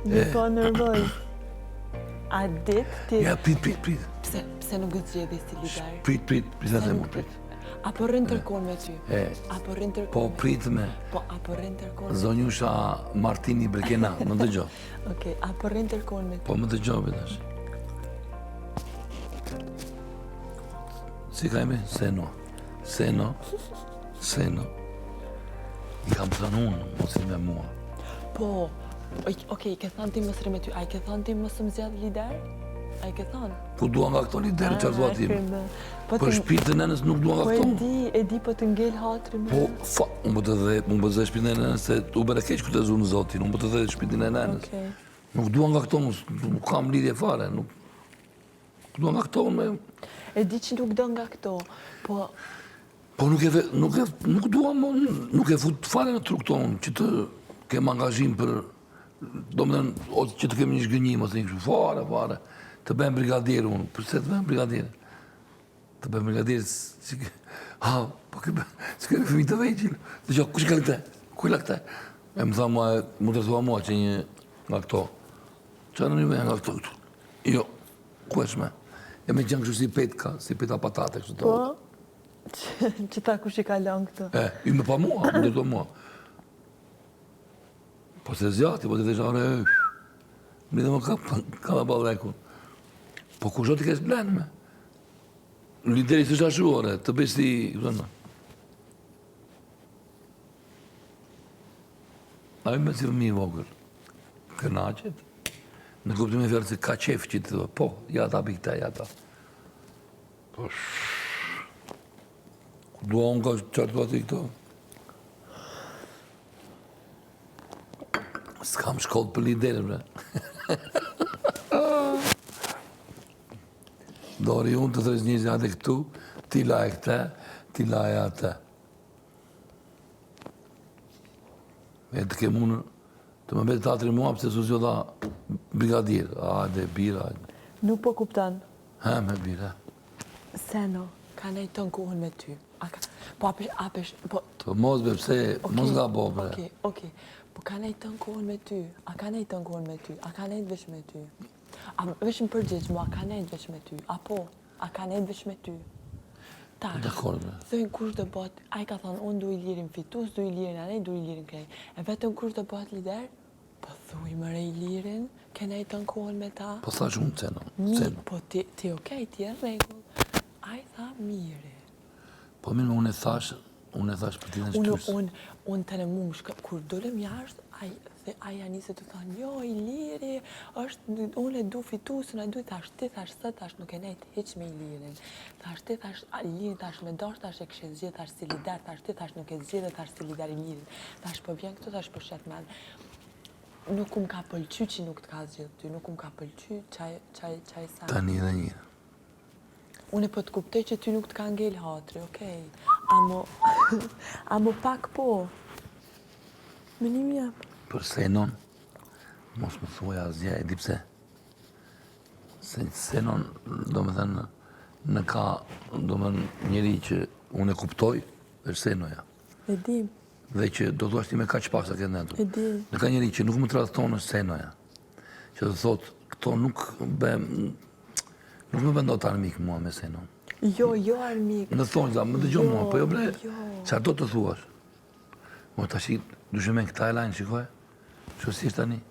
Je po nervoz. A dit ti... Ja, prit, prit, prit. Pse, pse nuk të zgjedhi si lider? Prit, prit, prit, atë mu, prit. A po rrin tërë kohën me ty? E. A po rrin tërë kohën Po, prit me. Po, a po rrin tërë kohën me ty? Zonjusha Martini Brekena, më dëgjo. Okej, a po rrin tërë kohën me ty? Po, më dëgjo, be tash. Si ka emrin? Seno. Seno. Seno. I kam thënë unë, mos rri me mua. Po, okej, i ke thënë ti mos rri me ty, a i ke thënë ti mos më zgjedh lider? A i ke thënë? Po dua nga këto liderë, që thua ti? Po, po shpirtin e nënës nuk dua nga po këto. Po e di, e di, po të ngel hatri më. Po, fa, unë po të dhe, unë po të dhe shpirtin e nënës, se u bëre keq kur të zunë zotin, unë po të dhe shpirtin e nënës. Nuk dua nga këto, nuk kam lidhje fare, nuk... Nuk dua nga këto, me... E di që nuk do nga këto, po... Po nuk e, nuk e, nuk dua më, nuk e fut fare në tru këto unë, që të kem angazhim për, domethënë, ose që të kem një zhgënjim, ose një kështu, fare, fare, të bëhem brigadier unë, përse të bëhem brigadier? Të bëhem brigadier, si, ha, po ke, si ke fëmijë të vegjël, të gjë, kush ka këtë, kush la këtë? E më tha mua, më drejtua mua që një nga këto, që në një nga këto, këto, jo, ku është me? E me qenë kështu si petka, si peta patate, kështu të Po, që ta kush i ka lanë këto? E, i më pa mua, më drejtua mua. Po se zjati, po të të share, më dhe më ka, ka me balekun. Po kush do të kesh blenë me? Lideri së shashu, ore, të bëj si, këto në. Ai me si fëmijë i vogël. Kënaqet. Në kuptim e fjalës se ka qejf që të thotë, po, ja ta bëj këtë, ja ta. Po. Ku dua unë ka çfarë thua ti këto? S'kam shkollë për liderë, bre. Dori unë të thërës njerëzit atë këtu, ti laje këtë, ti laje atë. E të kem unë, të më mbetet hatri mua, pse s'u zgjodha brigadier, ajde, bira, ajde. Nuk po kupton. Ha, me bira. Seno, ka nejt tënë kohën me ty. A ka, po apesh, apesh, po... Po mos be, pse, mos nga bo, bre. Okej, okej. Po ka nejt tënë kohën me ty. A ka nejt tënë kohën me ty. A ka nejt veç me ty. A veç më përgjigj mua, a ka nejt veç me ty. A po, a ka nejt veç me ty. Tash, Dakord, bre. thojnë kush do bëhet, ai ka thonë, unë du Ilirin fitus, du Ilirin anej, du Ilirin krej. E vetëm kush do bëhet lider? Po thuj more Ilirin, ke nejt tënë kohën me ta. Po thash unë Ceno, Mi, Ceno. po ti, ti okej, ti je në rregull. Ai tha Miri. Po mirë, unë e thash, unë e thash për t'i dhënë Unë, shtysë. unë, unë të në mu më shka, kur dolëm jashtë, ai, dhe ai ja nisi të thonë, jo, Iliri, është, unë e du fitusin, e du, thash, ti thash, së thash, nuk e nejt hiq me Ilirin. Thash, ti thash, a, Ilirin, thash, me dash, thash, e kishe zgjedh, thash, si lider, thash, ti thash, nuk e zgjedhe, thash, si lider Ilirin. Thash, po vjen këtu, thash, po shet men. Nuk um ka pëlqy që nuk të ka zgjedh ty, nuk um ka pëlqy qaj, qaj, qaj sa. Tani edhe një. Unë po të kuptoj që ty nuk të ka ngel hatri, okej. Amo, amo pak po. Menimi jam. Për Senon, mos më thuaj asgjë, e di pse. Se Senon, domethënë, në ka, domethënë, njeri që unë e kuptoj, është Senoja. E di. Dhe që do thuash ti me kaq pak sa ke ndërtuar. E di. Në ka njeri që nuk më tradhton është Senoja. Që do thotë, këto nuk bëhem, nuk më bën dot armik mua me Senon. Jo, jo armik. Në thonë, më dëgjo Jo, mua, po jo bre, jo. çfarë do të thuash? Mo tash dyshemen këta e lajnë, shikoj. Ço si është tani?